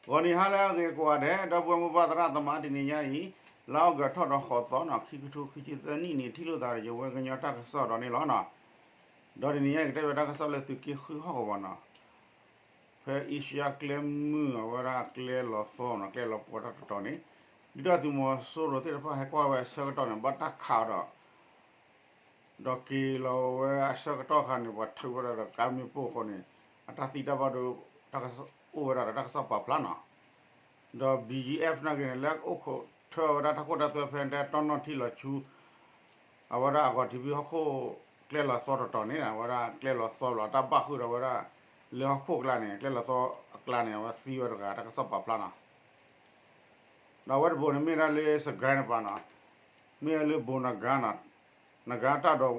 ဂီၤနံၤဟါလၢအဂ့ၤကိးဂၤဒဲး ဒီပုၢ်ဝဲၢ်မိၢ်ပၢ်သရၣ်သမါ တနံၤညါအံၤ လါအီကူးထီၣ်ဒီးဃိးသီနီၤ ခံကထိခံဆံသၢနံၣ်န့ၣ် ထံၣ်လိာ်သးဒီးယဝဲကညီတၢ်ကစီၣ်ဒီးန့ၣ်လီၤနီၤ. ဒီးတနံၤညါအံၤ ကတဲဝဲတၢ်ကစီၣ်လၢသုးက့ဃုဟီၣ်ကဝီၤနီၤ. ဖဲအ့ရှါကျဲမုၢ်အဝဲဒၣ်ကျဲလီၤသီနီၤ ကျဲလီၤပှီၤတၢ်တတီၤန့ၣ် ဒုၣ်ဒါသုးမီၤစိရိၤသ့ၣ်တဖၣ်ဟဲကွၢ်ဝဲအဆၢကတီၢ်န့ၣ် ဘၣ်တၢ်ခးအီၤဒီး ဒီးက့ၤလီၤဝဲအဆၢကတီၢ်အခါန့ၣ် ပှၤထုးဝဲဒၣ်ဒီးကါမ့ၣ်ပိၢ်အဃိန့ၣ် အတၢ်သံတၢ်ဘၣ်ဒိ အိၣ်ဝဲဒၣ်ဒီးတၢ်ကစီၣ်ပာ်ဖျါနီၤ. ဒီး ဘီၣ်ကၠံအ့ၣ်ဖၣ် နာ်က့န့ၣ် လၢအအိၣ်ခိးထၢဝဲဒၣ်တၢ်ခိၣ်တၢ်သွဲဖဲတဲတီနီၣ်ထံလီၤဆူ အဝဲဒၣ်အဂီၤထံးဖုဟီၣ်ခိၣ်ကျဲလီၤသီတတီၤန့ၣ် အဝဲဒၣ်ကျဲလီၤသီလီၤ တၢ်ဘၣ်ဃုာ်ဒီးဝဲဒၣ် လၢဟီၣ်ခိၣ်အကျါန့ၣ် ကျဲလီၤသီအကျါန့ၣ် အဝဲသံဝဲတဂၤ တၢ်ကစီၣ်ပာ်ဖျါနီၤ. ဒီးအဝဲတဘိန့ၣ်မ့ၢ်ဒၣ်လၢစကဲန့ၣ်ပၤနီၤ, မ့ၢ်လၢဘိၣ်နဂါနီၤ, နဂါတၢ်ဒီး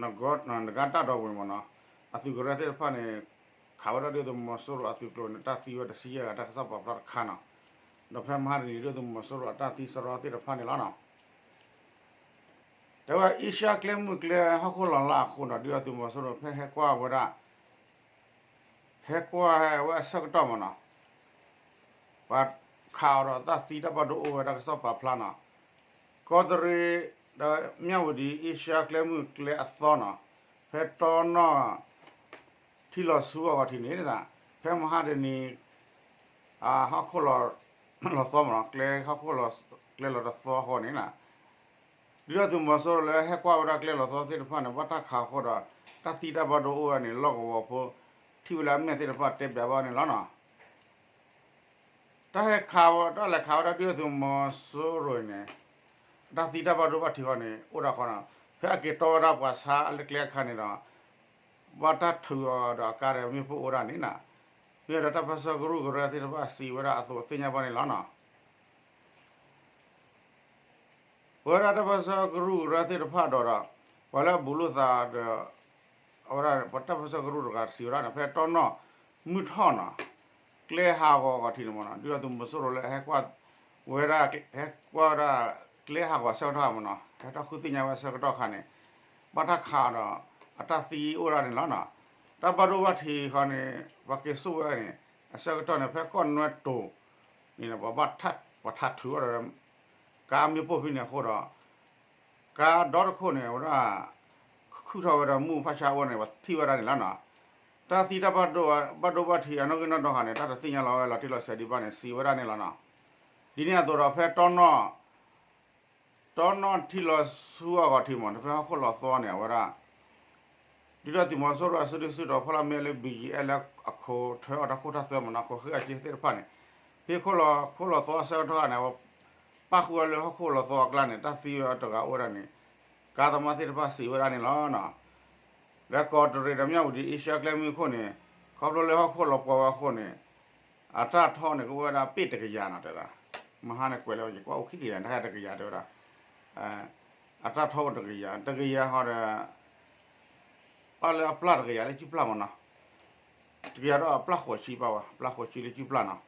နဂါတၢ်ဒီးဝ့ၤမ့ၢ်နီၤ, အသုးကရၢသ့ၣ်တဖၣ်န့ၣ် ခးဝဲဒၣ်ဒုၣ်ဒါသုးမီၤစိရိၤအသုးကျိၤန့ၣ် တၢ်သံဝဲတဆံယဲၢ်ဂၤ တၢ်ကစီၣ်ပာ်ဖျါတခါနီၤ. ဒီးဖဲမဟါတနံၤ ဒုၣ်ဒါသုးမီၤစိရိၤအတၢ်သံစရီသ့ၣ်တဖၣ်န့ၣ်လီၤနီၤ. တဲဝဲအ့ရှါကျဲမုၢ်ကျဲဟီၣ်ခိၣ်လီၤလၢအဃိနီၤ ဒုၣ်ဒါသုးမီၤစိရိၤဖဲဟဲကွၢ်ဝဲဒၣ် ဟဲကွၢ်ဝဲအဆၢကတီၢ်မ့ၢ်နီၤ, ပှၤခးအီၤဒီးတၢ်သံတၢ်ဘၣ်ဒိအိၣ်ဝဲတၢ်ကစီၣ်ပာ်ဖျါနီၤ. ကီးတရံး ဒီးမၠၣ်ဝတံၤ အ့ရှါကျဲမုၢ်ကျဲအသီနီၤ, ဖဲတီနီၣ် ထံလီၤဆူအဂီၤထံးန့ၣ် ဖဲမဟါတနံၤ ဟီၣ်ခိၣ်လီၤသီမ့ၢ်နီၤ, ကျဲဟီၣ်ခိၣ် ကျဲလီၤတသီအဃိန့ၣ် ဒုၣ်ဒါသုးမီၤစိရိၤလၢဟဲကွၢ်ဝဲဒၣ်ကျဲလီၤသီသ့ၣ်တဖၣ်န့ၣ် ဘၣ်တၢ်ခးအဃိဒီး တၢ်သံတၢ်ဘၣ်ဒိအိၣ်ဝဲန့ၣ် လီၢ်ကဝီၤဖိ ထံၣ်ဝဲလၢအမဲာ်သ့ၣ်တဖၣ်တဲပၠးဘၣ်န့ၣ်လီၤနီၤ. တၢ်ဟဲခးဝဲ တၢ်လဲၤခးဝဲဒၣ်ဒုၣ်ဒါသုးမီၤစိရိၤန့ၣ် တၢ်သံတၢ်ဘၣ်ဒိဘၣ်ထံးဃီန့ၣ် အိၣ်ဒၣ်ဃီနီၤ, ဖဲအက့ၤတီဝဲဒၣ်ပှၤဆါလၢကျဲအခါန့ၣ်ဒီး ဘၣ်တၢ်ထုးအီၤဒီးအကါဒီးမ့ၣ်ပိၢ်အိၣ်ဒၣ်န့ၣ်နီၤ, မ့ၢ်ဒီးတၢ်ပၢၢ်ဆၢကရူၢ်ကရၢသ့ၣ်တဖၣ်စံးဝဲဒၣ်အသိးသ့ၣ်ညါဘၣ်န့ၣ်လီၤနီၤ. ပဝဲဒၣ်တၢ်ပၢၢ်ဆၢကရူၢ်ကရၢသ့ၣ်တဖၣ်ဒီးဒီး ပှၤလၢအဘူးလိာ်သးဒီး အဝဲဒၣ်ပှၤတၢ်ပၢၢ်ဆၢကရူၢ်တဂၤစံးဝဲဒၣ်န့ၣ် ဖဲတီနီၣ်မုၢ်ထီၣ်နီၤ, ကျဲဟးဂီၤအဂီၤထံးန့ၣ်မ့ၢ်နီၤ ဒုၣ်ဒါသုးမီၤစိရိၤလၢဟဲကွၢ်ဝဲဒၣ် ဟဲကွၢ်ဝဲဒၣ် ကျဲဟးဂီၤအဆၢကတီၢ်မ့ၢ်နီၤ ဟဲထီၣ်ဃုသ့ၣ်ညါဝဲအဆၢကတီၢ်အခါန့ၣ် ဘၣ်တၢ်ခးဒီး အတၢ်သံအိၣ်ဒၣ်န့ၣ်လီၤနီၤ. တၢ်ဘၣ်ဒိဘၣ်ထံးဃီန့ၣ် ပှၤက့ၤစိာ်ဝဲန့ၣ် အဆၢကတီၢ်န့ၣ် ဖဲကီၢ်နွဲတိၤန့ၣ် ပှၤဘၣ် ပှၤထးထုးအီၤဒီး ကါမ့ၣ်ပိၢ်ဖဲန့ၣ်အဃိဒီး ကါဒီတခိၣ်န့ၣ် အဝဲဒၣ် ခုၣ်ထီၣ်ဝဲဒီးမူဖးဆါအအိၣ်န့ၣ် ပှၤထံၣ်ဝဲဒၣ်န့ၣ်လီၤနီၤ. တၢ်သံတၢ်ဘၣ်ဒိဘၣ်ဒိဘၣ်ထံးအနီၣ်ဂံၢ်နီၣ်ဒွးဃီန့ၣ် တၢ်တသ့ၣ်ညါလီၤဝဲလီၤတံၢ်လီၤဆဲးဒံးဘၣ်န့ၣ် စံးဝဲဒၣ်န့ၣ်လီၤနီၤ. ဒ်န့ၣ်အသိးဒီးဖဲတီနီၣ် တီနီၣ်ထံလီၤဆူအဂီၤထံးမ့ၢ်နီၤ ဖဲဟီၣ်ခိၣ်လီၤသီန့ၣ် အဝဲဒၣ် ဒုၣ်ဒါသုးမီၤစိရိၤအစုဒုၣ်စုတီၤ ဖီလာ်မ့ၢ်လၢ ဘီၣ်ကၠံအ့ၣ် လၢအခိးထွဲအီၤတၢ်ခိၣ်တၢ်သွဲမ့ၢ်နီၤ အခိးဃ့အစ့သ့ၣ်တဖၣ်န့ၣ် ဖဲဟီၣ်ခိၣ်လီၤသီအဆၢကတီၢ်န့ၣ် အဝဲပၣ်ဃုာ်ဝဲလၢဟီၣ်ခိၣ်လီၤသီအကျါန့ၣ် တၢ်သံဝဲတဂၤအိၣ်ဝဲဒၣ်န့ၣ် ကါသမားသ့ၣ်တဖၣ်စံးဝဲဒၣ်န့ၣ်လီၤနီၤ. လၢကီးတရံးဒီးမၠၣ်ဝတံၤ အ့ရှါကျဲမုၢ်ခိၣ်န့ၣ် ခီဖျိလၢဟီၣ်ခိၣ်လီၤပှီၤဝဲအဃိန့ၣ် အတၢ်ထီၣ်န့ၣ် ကအိၣ်ဝဲဒၣ်ပ့ၣ်တကယၤနီၤ တဲဝဲဒၣ်. မဟါန့ၣ်ကွဲးလၢယကွၢ်အိၣ်ခံကယၤ တခါတကယၤတဲဝဲဒၣ် အတၢ်ထီၣ်အိၣ်တကယၤ တကယၤဃီဒီး ပၣ်လၢအပျၢ်တကယၤလၢစုပျၢ်မ့ၢ်နီၤ တကယၤဒီးအပျၢ်ဃိးဆံပၣ်ဝဲ အပျၢ်ဃိးဆံလၢစုပျၢ်နီၤ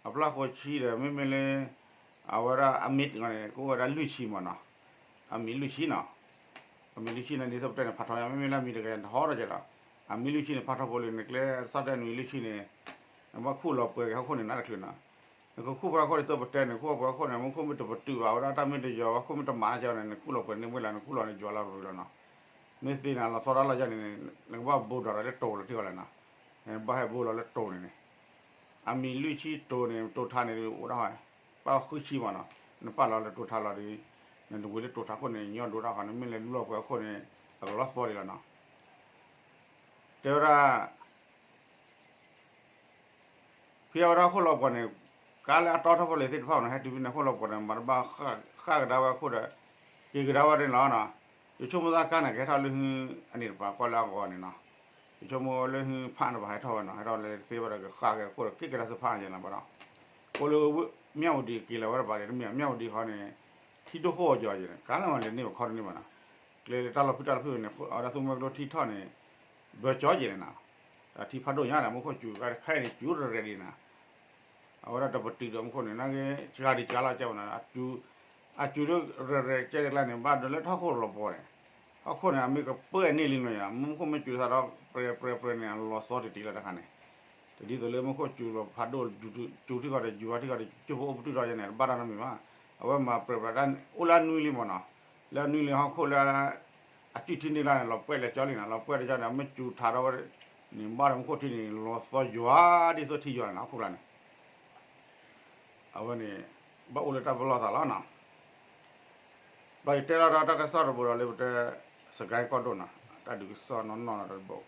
အပျၢ်ဃိးဆံဒီး မ့မ့ၢ်လၢ အဝဲဒၣ်အမံၤတဂၤန့ၣ် ကအိၣ်ဝဲဒၣ်လွံၢ်ဆံမ့ၢ်နီၤ အမံၤလွံၢ်ဆံနီၤ အမံၤလွံၢ်ဆံန့ၣ် ဒ်သိးပတဲန့ၣ် ဖးထီယါ မ့မ့ၢ်လၢအမံၤတဂၤန့ၣ် တဟီထီၣ်ကဒီး အမံၤလွံၢ်ဆံန့ၣ် ဖးထီဖိလံန့ၣ် ကျဲသီၣ်တဲနွံလွံၢ်ဆံန့ၣ် နဘၣ်ခူၣ်လီၤပှဲၤက့ၤဟီၣ်ခိၣ်န့ၣ် နးတချုးနီၤ နကခူၣ်ပှဲၤဟီၣ်ခိၣ်ဒ်သိးပတဲန့ၣ် ခူၣ်ပှဲၤဟီၣ်ခိၣ်န့ၣ် မူခိၣ်မ့ၢ်တပတုာ်ဘၣ် အဝဲဒၣ်တၢ်မ့ၢ်တယီၤ ဟီၣ်ခိၣ်မ့ၢ်တမၤကန့ၣ် နခူၣ်လီၤပှဲၤန့ၢ်ဝဲလီၤ နခူၣ်လီၤန့ၣ်ယွၤလီၤရူၤလီၤနီၤ မ့ၢ်သ့န့ၣ် လီၤသီတၢ်လီၢ်ယါန့ၣ် နကဘၣ်ဘိးဒီးလၢတိၤလီၤထံၣ်ဝဲလီၤနီၤ ဘၣ်ဟဲဘိးလီၤလၢတိၤန့ၣ်န့ၣ် အမံၤလွံၢ်ဆံတိၤန့ၣ် တိၤထါန့ၣ် အိၣ်ဒၣ်ဟီ ပၣ်ဃုဆံမ့ၢ်နီၤ နပာ်လီၤလၢတိၤထါလီၤဒီး နတဝံၤလၢတိၤထါခိၣ်န့ၣ် ညီဒိတၢ်ဃီ နမ့ၢ်လဲၤလူလီၤပှဲၤအခိၣ်န့ၣ် အကလီသီဒံးလီၤနီၤ တဲဝဲဒၣ် ဖဲအဝဲဒၣ်ဟီၣ်ခိၣ်လီၤပှီၢ်န့ၣ် ကါလၢအတီထီၣ်ဖိလံၤသ့ၣ်တဖၣ်န့ၣ် ဟဲတုၤဖဲန့ၣ်ဟီၣ်ခိၣ်လီၤပှီၢ်န့ၣ် မၤတဘၣ်ဃၣ်ကဒါဝဲအခိၣ်ဒီး က့ၤကဒါဝဲဒၣ်န့ၣ်လီၤ. ယဆိကမိၣ်သးကါန့ၣ် ကဟဲထီၣ်လၢဟု အန့ၣ်တပၤကွၢ်လၢအဂီၤန့ၣ်နီၤ ယဆိကမိၣ်လၢဟုဖးန့ၣ်တပၤဟဲထီၣ်ဝဲနီၤ ဟဲထီၣ်လၢသ့ဝဲဒီးကဃၣ်က့ၤအခိၣ်ဒီး က့ၤကဒါသ့ၣ်တဖၣ်ယဲၢ်နီၤဘၣ်နီၤ အိၣ်လၢ မၠၣ်ဝတံၤက့ၤလီၤဝဲတပၤန့ၣ် တမ့ၢ်မၠၣ်ဝတံၤဃီန့ၣ် ထံဒိၣ်ဃိၣ်အီၤယီၤယဲၢ်န့ၣ် ကါလၢမၤလဲၤန့ၢ်ပခီတန့ၢ်ဘၣ်နီၤ ကျဲလၢတၢ်လီၢ်ဖုၣ်တၢ်လီၢ်ဖုၣ်န့ၣ် အဝဲဒၣ်သူမွဲကျိထံထီၣ်န့ၣ် ဘၢကၠီယဲၢ်န့ၣ်နီၤ ထံဖးဒိၣ်ညါန့ၣ် မူခိၣ်စူၤခဲအံၤန့ၣ် စူၤရဲၣ်ဒံးနီၤ အဝဲဒၣ်တပတုာ်ဒီးမူခိၣ်န့ၣ် နာ်က့ စှၤဒံးစှၤလီၤကဲဝဲနီၤ အစူၤဒိၣ်ရဲၣ်ရဲၣ်ကဲတကျါန့ၣ် ဘၣ်ဒီးလၢထီၣ်ခိၣ်လီၤပှီၢ်န့ၣ် ဟီၣ်ခိၣ်န့ၣ် အမ့ၢ်ကပၢၢ်န့ၢ်လံနီၤယါ မူခိၣ်မ့ၢ်စူၤသးဒီး ပြဲၤပြဲၤပြဲၤန့ၣ် အလီၤသီတံၢ်တံၢ်လီၤတခါန့ၣ် တဒ်သိးလၢမူခိၣ်စူၤလီၤဖးဒိၣ် စူၤထံကီၢ်ဒီး ယူၤဝါထံကီၢ်ဒီး ကၠိဖိအိၣ်ပတုာ်ထီၣ်ယဲန့ၣ် တဘၣ်တၢ်နီတမံၤဘၣ်. အဝဲမၤပြဲးပြးတၢ်အိၣ်လၢအနွံလံမ့ၢ်နီၤ, လၢအနွံလံဟီၣ်ခိၣ်လၢ အစုၣ်ထံန့ၢ်လၢန့ၣ် လီၤပှဲၢ်လဲၤကၠီလံနီၤ, လီၤပှဲၢ်လဲၤကၠီန့ၣ် အမ့ၢ်စူၤထးထီၣ်ဝဲန့ၣ် ဘၣ်ဒီးမူခိၣ်ထံန့ၣ် လီၤသီယွၤဒ်သိးထံယွၤန့ၣ်နီၤ ဟီၣ်ခိၣ်ကျါန့ၣ် အဝဲန့ၣ် ဘၣ်အိၣ်လၢတၢ်ပလီၢ်သးလီၤနီၤ. ဒီးယတဲလီၤဒီးတၢ်ကစီၣ်တဘိဒီးလၢပတဲ စကဲကီၢ်ဒိၣ်နီၤ, တၢ်ဒုးကစီၣ်နီၢ်နီၢ်နီၤတဘိ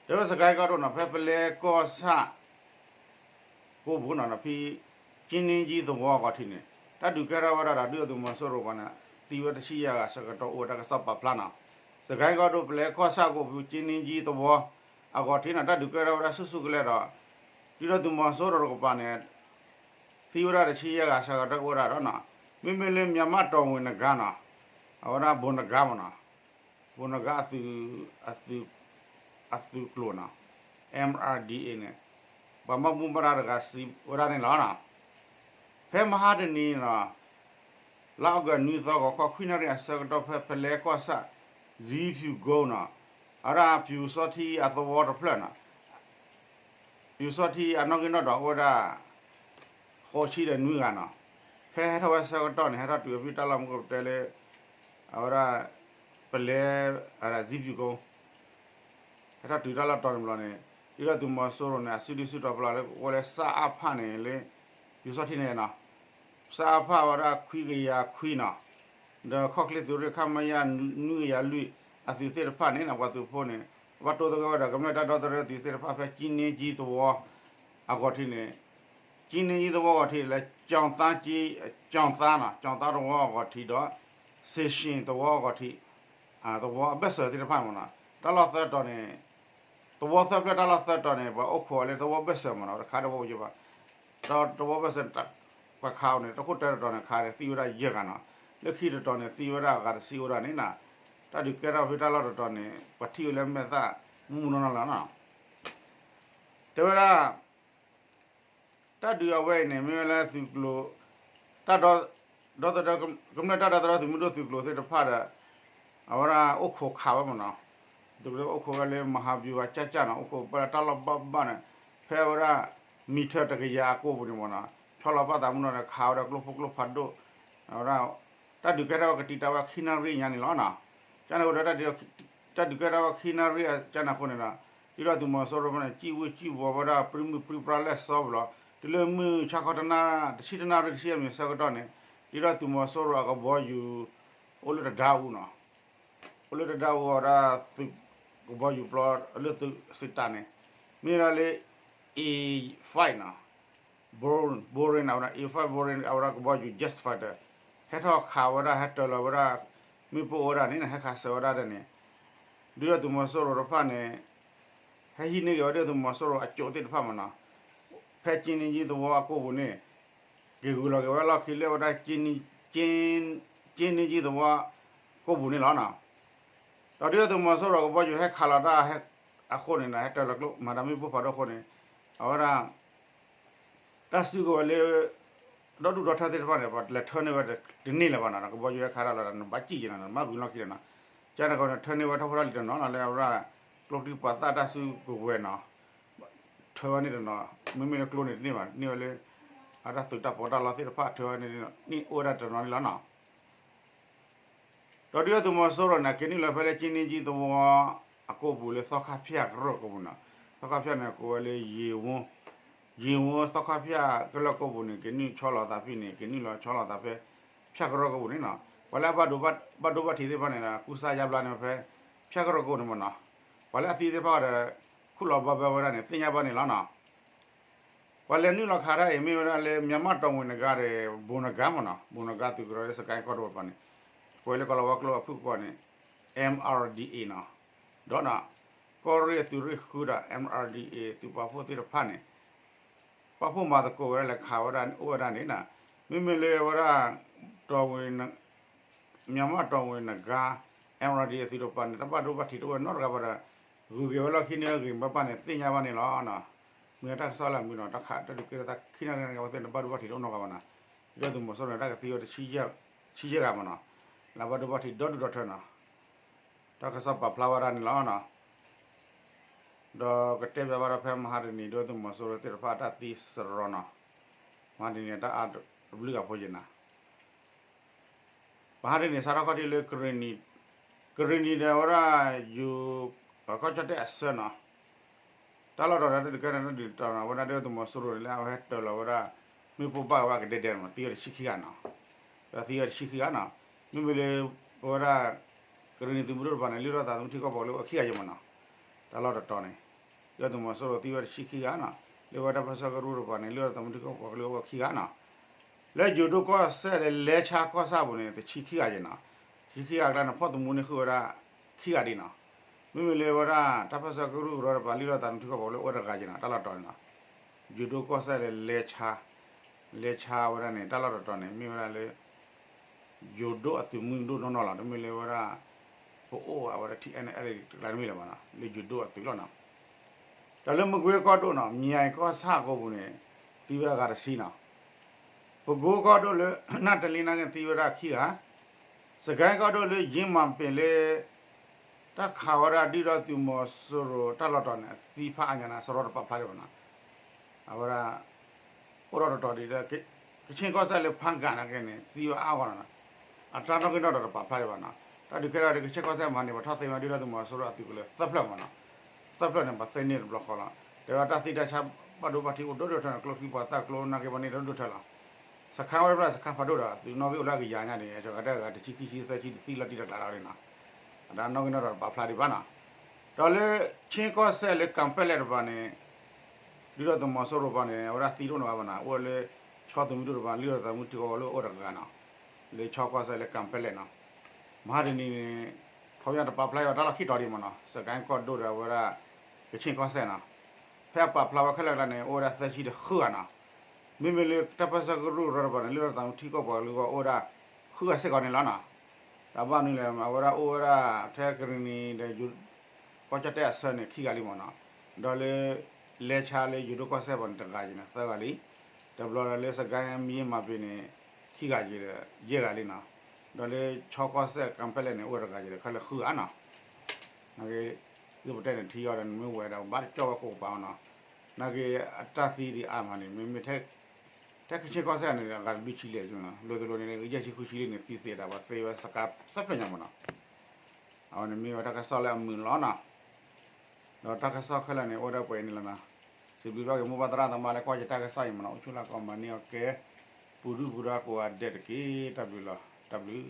တဲဝဲစကဲကီၢ်ဒိၣ်နီၤ ဖဲပလဲကီၢ်ဆၣ် ကိးပူၤနီၤ ဖဲကၠ့န့ကၠံသဝီအဂီၤထံးန့ၣ် တၢ်ဒုးကဲထီၣ်ဝဲဒၣ်ဒီး ဒုၣ်ဒါသုးမီၤစိရိၤပှၤန့ၣ် သံဝဲတဆံယဲၢ်ဂၤဆၢကတီၢ်အိၣ်ဝဲတၢ်ကစီၣ်ပာ်ဖျါနီၤ. စကဲကီၢ်ဒိၣ် ပလဲကီၢ်ဆၣ်ကိးပူၤ ကၠ့န့ကၠံသဝီအဂီၤထံးနီၤ တၢ်ဒုးကဲထီၣ်ဝဲဒၣ်ဆူၣ်ဆူၣ်ကလဲာ်ဒီး ဒုၣ်ဒါသုးမီၤစိရိၤတကပၤန့ၣ် သံဝဲဒၣ်တဆံယဲၢ်ဂၤဆၢကတီၢ်အိၣ်ဝဲဒၣ်ဒီးနီၤ, မ့မ့ၢ်လၢ မြန်မာ့တော်ဝင်နဂါးနီၤ, အဝဲဒၣ် ဗိုလ်နဂါးမ့ၢ်နီၤ, ဗိုလ်နဂါး အသုးကျိၤနီၤ, M R D A န့ၣ် ပှၤဘၣ်မူဘၣ်ဒါတဂၤစံးဝဲဒၣ်န့ၣ်လီၤ. ဖဲမဟါတနံၤနီၤ လါအီကူးနွံသီ ဂီၤခီ ခွံနၣ်ရံၣ်အဆၢကတီၢ် ဖဲပလဲကီၢ်ဆၣ် ဇံဖၠူၣ်ကိနီၤ, အဝဲဒၣ်ဖၠူၣ်စီထံအသဝီတဖျၢၣ်နီၤ ဖၠူၣ်စီထံအနီၣ်ဂံၢ်နီၣ်ဒွးအိၣ်ဝဲဒၣ် ဃိးဆံဒီးနွံဂၤနီၤ, ဖဲဟဲထီၣ်ဝဲဆၢကတီၢ်န့ၣ် ဟဲထီၣ်တုၤဝဲဖဲတၢ်လီၢ်မူကတဲလၢ အဝဲဒၣ် ပလဲ အဝဲဒၣ်ဇံဖၠူၣ်ကိ ဟဲထီၣ်တုၤတၢ်လီၢ်တီၤန့ၣ်ဘျီန့ၣ် ဒုၣ်ဒါသုးမီၤစိရိၤန့ၣ် အစုဒုၣ်စုတီၤဖျါလၢအိၣ်ဝဲလၢ စအဖ န့ၣ်လၢ ဖၠူၣ်စီထံန့ၣ်နီၤ, စအဖ အဝဲဒၣ်ခွံကယၤခွံနီၤ, ဒီးခီၣ်ချ့သုးရ့ၣ် ခမရ နွံကယၤလွံၢ် အသုးသ့ၣ်တဖၣ်န့ၣ်နီၤ ပှၤသုးဖိန့ၣ် ဘၣ်တိသဂၢၢ်ဝဲဒီး ကမျၢၢ်တၢ်ဒီသဒၢသုးသ့ၣ်တဖၣ်ဖဲကၠ့န့ကၠံသဝီအဂီၤထံးန့ၣ်, ကၠ့န့ကၠံသဝီအဂီၤထံးလၢ ကၠီၣ်သါကၠ့, ကၠီၣ်သါနီၤ, ကၠီၣ်သါသဝီအဂီၤထံးဒီး စ့ၣ်ၡ့ၣ်သဝီအဂီၤထံး, သဝီအဘၢၣ်စၢၤသ့ၣ်တဖၣ်မ့ၢ်နီၤ, တၢ်လီၢ်သၢတီၤန့ၣ် သဝီသၢဖျၢၣ်တၢ်လီၢ်သၢတီၤန့ၣ် ပှၤအိၣ်ခိးလၢသဝီဘၢၣ်စၢၤမ့ၢ်နီၤ, တခးတဝီပယဘၣ်, ဒီးသဝီဘၢၣ်စၢၤ ပှၤခးအီၤန့ၣ် တခိၣ်တၢတတီၤန့ၣ် ခးဒီးသံဝဲဒၣ်ယဲၢ်ဂၤနီၤ, လၢခံတတီၤန့ၣ် သံဝဲဒၣ်အဂၤတဆံအိၣ်ဒၣ်န့ၣ်နီၤ, တၢ်ဒုးကဲထီၣ်ဖဲတၢ်လီၢ်တတီၤန့ၣ် ပှၤထံၣ်ဝဲလၢမဲာ်သၣ်မုၢ်မုၢ်နီၢ်နီၢ်လီၤနီၤ, တဲဝဲဒၣ် တၢ်ဒုးအဝဲအံၤန့ၣ် မ့ၢ်ဝဲလၢသုးကျိၤ တၢ်ဒီသဒၢ ဒီသဒၢ ကမျၢၢ်တၢ်ဒီသဒၢသုးမုၢ်ဒိၣ်သုးကျိၤသ့ၣ်တဖၣ်ဒီး အဝဲဒၣ်အိၣ်ခိးခးဝဲမ့ၢ်နီၤ, သုးကျိၤအိၣ်ခိးဝဲလၢ မဟာဗျူဟာကျကျ နီၤ, အိၣ်ခိးဝဲတၢ်လီၢ်ဘၣ်ဘၣ်န့ၣ် ဖဲအဝဲဒၣ် မံထၢၣ်တကယၤအကိာ်ပူၤန့ၣ်မ့ၢ်နီၤ, ဆီလီၤဘၣ်သးမုၢ်နီၤဒီး ခးဝဲဒၣ်ကျိဖိကျိဖးဒိၣ်, အဝဲဒၣ် တၢ်ဒုးကဲထီၣ်ဝဲကတံာ်တာ်ဝဲခံနၣ်ရံၣ်ညါန့ၣ်လီၤနီၤ, ကန့ၣ်အဃိဒီး တၢ်ဒုးကဲထီၣ်ဝဲခံနၣ်ရံၣ်အကန့ၣ်အဃိန့ၣ်ဒီး ဒုၣ်ဒါသုးမီၤစိရိၤဖဲန့ၣ် စံၣ်ဝ့ၢ်စံၣ်ဝီၤဝဲဒၣ် ပြံမုၢ်ပြံပြါလဲၣ်စီဘျီ, တုၤလၢမုၢ်ဆါခီတနၣ် တဆံတနၣ်ရံၣ်တဆံအမံၤဆၢကတီၢ်န့ၣ် ဒုၣ်ဒါသုးမီၤစိရိၤအကဘီယူၤ အိၣ်လၢတဒါအူနီၤ, အိၣ်လၢတဒါအူအဝဲဒၣ်သုး ကဘီယူၤပျီ လၢသုးစံးတၢ်န့ၣ် မ့ၢ်ဝဲဒၣ်လၢ A five နီၤ Boeing အဝဲဒၣ် A five Boeing အဝဲဒၣ်ကဘီယူၤ jet fighter ဟဲထီၣ်ခးဝဲဒၣ် ဟဲတၢၤလီၤဝဲဒၣ် မ့ၣ်ပိၢ်ဝဲဒၣ်န့ၣ် ဟဲခးစၢၤဝဲဒၣ်ဒီးန့ၣ် ဒုၣ်ဒါသုးမီၤစိရိၤတဖၣ်န့ၣ် ဟဲဟံးန့ၢ်က့ၤဝဲဒၣ်သုးမီၤစိရိၤအကၠိသ့ၣ်တဖၣ်မ့ၢ်နီၤ, ဖဲကၠ့န့ကၠံသဝီအကိာ်ပူၤန့ၣ် က့ၤဂုၤလီၤက့ၤဝဲလီၢ်ခံလၢဝဲဒၣ် ကၠ့န့ကၠံသဝီကိာ်ပူၤန့ၣ်လီၤနီၤ. ဒီးဒုၣ်ဒါသုးမီၤစိရိၤကဘီယူၤဟဲခးလီၤတၢ် အဃိန့ၣ်နီၤ ဟဲတၢၤလီၤကျိမၤတၢ်မ့ၣ်ပိၢ်ဖးဒိၣ်အဃိန့ၣ် အဝဲဒၣ် တၢ်စုကဝဲၤလၢ ဒီဒူၣ်ဒီထၢသ့ၣ်တဖၣ်န့ၣ် ပှၤလဲၤထၢန့ၢ်ဝဲတန့ၢ်လၢၤဘၣ်နီၤ, ကဘီယူၤဟဲခးတၢ်လီၤဒီး နဘၣ်စံၣ်ယဲနီၤ နဘၣ်ဂုၤလီၢ်ခံဒီးနီၤ, ကန့ၣ်အဃိန့ၣ် ထၢန့ၢ်ဝဲထီၣ်ဖိတၢ်လံၤတနီၤနီၤ လၢအဝဲဒၣ် ကျိချံမျိာ်သၣ်တၢ်စုကဝဲၤနီၤ, ထၢဝဲန့ၣ်တနီၤ, မ့မ့ၢ်လၢကျိန့ၣ်တန့ၢ်ဘၣ်, န့ၢ်ဝဲလၢ အတၢ်သုးတၢ်ပီးတၢ်လီသ့ၣ်တဖၣ်ထၢဝဲန့ၣ် န့ၢ်အိၣ်ဝဲဒၣ်တနီၤန့ၣ်လီၤနီၤ. ဒီးဒုၣ်ဒါသုးမီၤစိရိၤန့ၣ် က့ၤနုာ်လီၤဖဲလၢကၠ့န့ကၠံသဝီအကိာ်ပူၤလၢ သီခါဖၠၣ်ကရၢၢ်ကိာ်ပူၤနီၤ, သီခါဖၠၣ်န့ၣ် ကိးဝဲလၢ ယ့ၤဝိ သီခါဖၠၣ်ကရၢၢ်ကိာ်ပူၤန့ၣ် က့ၤနုာ်ဆီလီၤသးဖဲန့ၣ် က့ၤနုာ်လီၤဆီလီၤသးဖဲ ဖၠၣ်ကရၢၢ်ကိာ်ပူၤန့ၣ်နီၤ, ပှၤလၢအဘၣ်ဒိဘၣ်ထံးသ့ၣ်တဖၣ်န့ၣ်ဒီး ကူစါယါဘျါန့ၢ်ဝဲဖဲ ဖၠၣ်ကရၢၢ်ကိာ်ပူၤန့ၣ်မ့ၢ်နီၤ, ပှၤလၢအသံသ့ၣ်တဖၣ်ဒီး ခူၣ်လီၤဘၣ်ဘၢဝဲဒၣ်န့ၣ် သ့ၣ်ညါဘၣ်န့ၣ်လီၤနီၤ. ပှၤလဲၤနုာ်လီၤခးတၢ်အံၤ မ့ၢ်ဝဲဒၣ်လၢ မြန်မာ့တော်ဝင်နဂါးဒီး ဗိုလ်နဂါးမ့ၢ်နီၤ, ဗိုလ်နဂါးသုးကရၢလၢ စကဲကီၢ်ဒိၣ်တပၤန့ၣ် ပဝဲလၢကီၢ်လီၤဝါကျိအဖုၣ်ကိာ်န့ၣ် M R D A နီၤ, ဒီးနီၤ ကီၢ်ရ့ၣ်အသုးရ့ၣ်ဃုဒီး M R D A သုးပာ်ဖှိၣ်သ့ၣ်တဖၣ်န့ၣ် ပာ်ဖှိၣ်မၤသကိးဝဲဒၣ်လဲၤခးဝဲဒၣ်အိၣ်ဝဲဒၣ်န့ၣ်နီၤ, မ့မ့ၢ်လၢဝဲဒၣ် တော်ဝင် မြန်မာ့တော်ဝင်နဂါး M R D A သုးတပၤန့ၣ် တၢ်ဘၣ်ဒိဘၣ်ထံးတအိၣ်ဝဲနီတဂၤဘၣ်ဒီး ဂုၤက့ၤဝဲလီၢ်ခံန့ၣ်ဂ့ၤဘၣ်ဘၣ်န့ၣ် သ့ၣ်ညါဘၣ်န့ၣ်လီၤနီၤ. မ့ၢ်တၢ်ကစီၣ်လၢအမုာ်နီၤ တၢ်ခးတၢ်ဒုးကဲထီၣ်သးခံနၣ်ရံၣ်န့ၣ် အဝဲသ့ၣ်န့ၣ်ဘၣ်ဒိဘၣ်ထံးတအိၣ်နီတဂၤဘၣ်နီၤ, ဒုၣ်ဒါသုးမီၤစိရိၤန့ၣ် တၢ်ကသံဝဲတဆံယဲၢ်ဂၤမ့ၢ်နီၤ, လၢဘၣ်ဒိဘၣ်ထံးဒီဒူၣ်ဒီထၢနီၤ, တၢ်ကစီၣ်ပာ်ဖျါဝဲဒၣ်န့ၣ်လီၤနီၤ, ဒီးကတဲဘၣ်ဘၣ်ဒီးဖဲမဟါတနံၤ ဒုၣ်ဒါသုးမီၤစိရိၤသ့ၣ်တဖၣ်တၢ်သံစရီနီၤ, မဟါတနံၤန့ၣ်တၢ်အါတဘျုးဂၤဖိယဲၢ်နီၤ ပဟါတနံၤန့ၣ် စးထီၣ်ခီၣ်ထံးလၢ ကရ့ၣ်နံၤဒီးဝဲဒၣ် ယိၤ ကီၢ်ကၠီၣ်တဲၣ်အဆၢနီၤ, တၢ်လီၢ်တတီၤန့ၣ် တၢ်ဒုးကဲထီၣ်န့ၣ် တၢ်ဒုးတီၤနီၤ ဝဲဒၣ်ဒုၣ်ဒါသုးမီၤစိရိၤန့ၣ် လၢအဝဲဟဲတၢၤလီၤဝဲဒၣ် မ့ၣ်ပိၢ်ဘၣ်ဝဲဒၣ်ကဒဲဒဲန့ၣ်မး သံဝဲတဆံခံဂၤနီၤ, ဒီးသံဝဲတဆံခံဂၤနီၤ, မ့မ့ၢ်လၢ ပဝဲဒၣ် ကရ့ၣ်နံၤသုးမုၢ်ဒိၣ်တပၤန့ၣ် လုၢ်ထီၣ်သးသမူထံကီၢ်ပှၤကလုာ်အိၣ်ခံဂၤယဲၢ်မးနီၤ, တၢ်လီၢ်တတီၤန့ၣ် ဒုၣ်ဒါသုးမီၤစိရိၤသံဝဲတဆံခံဂၤနီၤ, လၢဝဲတၢ်ပၢၢ်ဆၢကရူၢ်တပၤန့ၣ် လုၢ်ထီၣ်သးသမူထံကီၢ်ပှၤကလုာ်အိၣ်ခံဂၤနီၤ လၢယိၤဒိၣ်ကီၢ်စဲၣ်လၢလဲဆါကီၢ်ဆၣ်ပူၤန့ၣ် တဆံခံဂၤယဲၢ်နီၤ, တဆံခံဂၤအကျါန့ၣ် ဖီၣ်သမူန့ၢ်ဃုာ်ဝဲဒၣ်ခံဂၤဒ်နီၤ, မ့မ့ၢ်လၢဝဲဒၣ်တၢ်ပၢၢ်ဆၢကရူၢ်ကရၢတပၤ လုၢ်ထီၣ်သးသမူထံကီၢ်ပှၤကလုာ်အိၣ်တဂၤယဲၢ်နီၤ, တၢ်လီၢ်တတီၤန့ၣ်နီၤ, ယိၤဒိၣ်ကီၢ်စဲၣ်လၢလဲဆါ, လဲဆါဝဲဒၣ်န့ၣ် တၢ်လီၢ်တတီၤန့ၣ် မ့ၢ်ဝဲဒၣ်လၢ ယိၤဒိၣ်အသုးမုၢ်ဒိၣ်နီၢ်နီၢ်လီၤ, တမ့ၢ်လၢဝဲဒၣ် ပအိၣ်ဝဲဒၣ် ထံၣ်အဲၣ်နဲၣ်အဲၣ် တကျါတမ့ၢ်လၢၤဘၣ်နီၤ, လၢယိၤဒိၣ်အသုးလီၤနီၤ, ဒီးလၢမကွ့ကီၢ်ဒိၣ်နီၤ မၠဲၤကီၢ်ဆၣ်အကိပူၤန့ၣ် သံဝဲအဂၤတဆံနီၤ, ပကိကီၢ်ဒိၣ်လၢ နၢ်တလ့နၢ်က့သံဝဲဒၣ်ခံဂၤ, စကဲကီၢ်ဒိၣ်လၢယ့မၤပ့ၤလၢ တၢ်ခးဝဲဒၣ်ဒုၣ်ဒါသုးမီၤစိရိၤတၢ်လီၢ်တတီၤန့ၣ် အသံဖးအါညါန့ၣ် စရီတပာ်ဖျါဒံးဘၣ်နီၤ, အဝဲဒၣ် အိၣ်ဒီးတတီၤဒ်လၢ ကဆ့ၣ်ကီၢ်စဲၣ်လၢဖးကၣ်နာ်က့န့ၣ် သံဝဲအါဂီၢ်နီၤ, အတၢ်နီၣ်ဂံၢ်နီၣ်ဒွးတပာ်ဖျါဒံးဘၣ်နီၤ, တၢ်ဒုးကဲထီၣ်ဒီး ကဆ့ၣ်ကီၢ်စဲၣ်မၤန့ၣ် ပှၤထီၣ်သ့ဝဲဒၣ်ဒုၣ်ဒါသုးမီၤစိရိၤအသုးကလၢၤသၢဖျၢၣ်မးနီၤ, သၢဖျၢၣ်န့ၣ် ပှၤသ့န့ၢ်တဘျီဃီလီၤ, တဲဝဲတၢ်သံတၢ်ဆါဘၣ်ဒိဘၣ်ထံးအိၣ်ဒိၣ်ဒိၣ်ထၢနီၤ, ကျိချံပှၤသၣ်ကျိနာ်က့ပှၤန့ၢ်ဒိၣ်ဒိၣ်ထၢလီၤ, စခါဝဲတဖျၢၣ်စခါဖးဒိၣ်ဒီး သုးနီၣ်ဂံၢ်အိၣ်လၢအကယၤညါန့ၣ် အကတၢၢ်ဂၤတဆံခံဆံသၢဆံတသံလီၤတံၢ်တကျးလီၤန့ၣ်နီၤ, အတၢ်နီၣ်ဂံၢ်နီၣ်ဒွးတပာ်ဖျါဒံးဘၣ်နီၤ, ဒီးလၢ ဆ့ၣ်ကီၢ်စဲၣ်လၢကၣ်ပဲလဲၣ်တပၤန့ၣ် ဒုၣ်ဒါသုးမီၤစိရိၤတပၤန့ၣ် အဝဲဒၣ်သံတအိၣ်နီတဂၤဘၣ်နီၤ, အိၣ်လၢ ဆီသုးမုၢ်ဒိၣ်တပၤ လုၢ်ထီၣ်သးသမူထံကီၢ်ပှၤကလုာ်အိၣ်တဂၤနီၤ, လၢဆ့ၣ်ကီၢ်စဲၣ်လၢကၣ်ပဲလဲၣ်နီၤ, မဟါတနံၤန့ၣ် ခီပညီတပာ်ဖျါအီၤတၢ်လီၢ်ခံတီၤဒံးမးနီၤ, စကဲကီၢ်ဒိၣ်ဒီးအဝဲဒၣ် ကဆ့ၣ်ကီၢ်စဲၣ်နီၤ, ဖဲအပာ်ဖျါဝဲခဲလၢာ်အကျါန့ၣ် အိၣ်ဝဲဒၣ်သၢဆံဒီးဃုဂၤနီၤ, မ့မ့ၢ်လၢတၢ်ပၢၢ်ဆၢကရူၢ်ကရၢတပၤန့ၣ် လုၢ်ထီၣ်သးသမူထံကီၢ်ပှၤကလုာ်အိၣ်ဒၣ် ဃုဂၤစ့ၢ်ကီးန့ၣ်လီၤနီၤ, တၢ်ဘၣ်မနုၤလဲၣ် အဝဲဒၣ်အိၣ်ဝဲဒၣ်ထဲကရ့ၣ်နံၤဒီး ကီၢ်ကၠီၣ်တဲၣ်အဆၢန့ၣ် ခံဂၤလံမးနီၤ, ဒီးလၢ လဲဆါလၢယိၤဒိၣ်ကီၢ်စဲၣ်ပၤန့ၣ် တဂၤယဲၢ်န့ၣ် သၢဂၤလံ, တဘျီဒီးလၢစကဲမ့ၢ်မၤပ့ၤန့ၣ် ခံဂၤယဲၢ်ဒီး ယဲၢ်ဂၤလံနီၤ, ဒီးလၢဆ့ၣ်ကီၢ်စဲၣ်ကၣ်ပဲလဲၣ်န့ၣ် အိၣ်တဂၤယဲၢ်ဒီး ခဲလၢာ်ဃုဂၤနီၤ, နာ်က့ သုပတဲန့ၣ်ထံအီၤဒီး နမ့ၢ်ဝဲဒီးဘၣ်တကၠီၣ်ဝဲကိးပၤနီၤ, နာ်က့ အတၢ်သံဒံးအါမးန့ၣ် မ့မ့ၢ် ထဲကဆ့ၣ်ကီၢ်စဲၣ်န့ၣ် အဂၤတဘျုးဆံလဲၣ်, လိၤသလိၤန့ၣ် ယဲၢ်ဆံဃုဆံလံန့ၣ် သံသ့ဒၣ်ပှၤသ့ဝဲစကဲသၢဖျၢၣ်ညါမးနီၤ, အဝဲန့ၣ်မ့ၢ်ဝဲတၢ်ကစီၣ်လၢအမုာ်လီၤနီၤ, ဒီးတၢ်ကစီၣ်ခဲလၢာ်န့ၣ် အိၣ်ဒၣ်ပှဲၤအံၤန့ၣ်လီၤနီၤ, စံးဘျုးဘၣ်က့ၤမိၢ်ပၢ်သရၣ်သမါလၢကွၢ်ယတၢ်ကစီၣ်အံၤမးနီၤ, အိၣ်ဆူၣ်လၢကီးမၤန့ၢ်အီၤကဲ ပူၤဒုၣ်ပူၤဒါကိးဂၤဒဲးတက့ၢ်, တၢ်ဘျုးလီၤ, တၢ်ဘျုး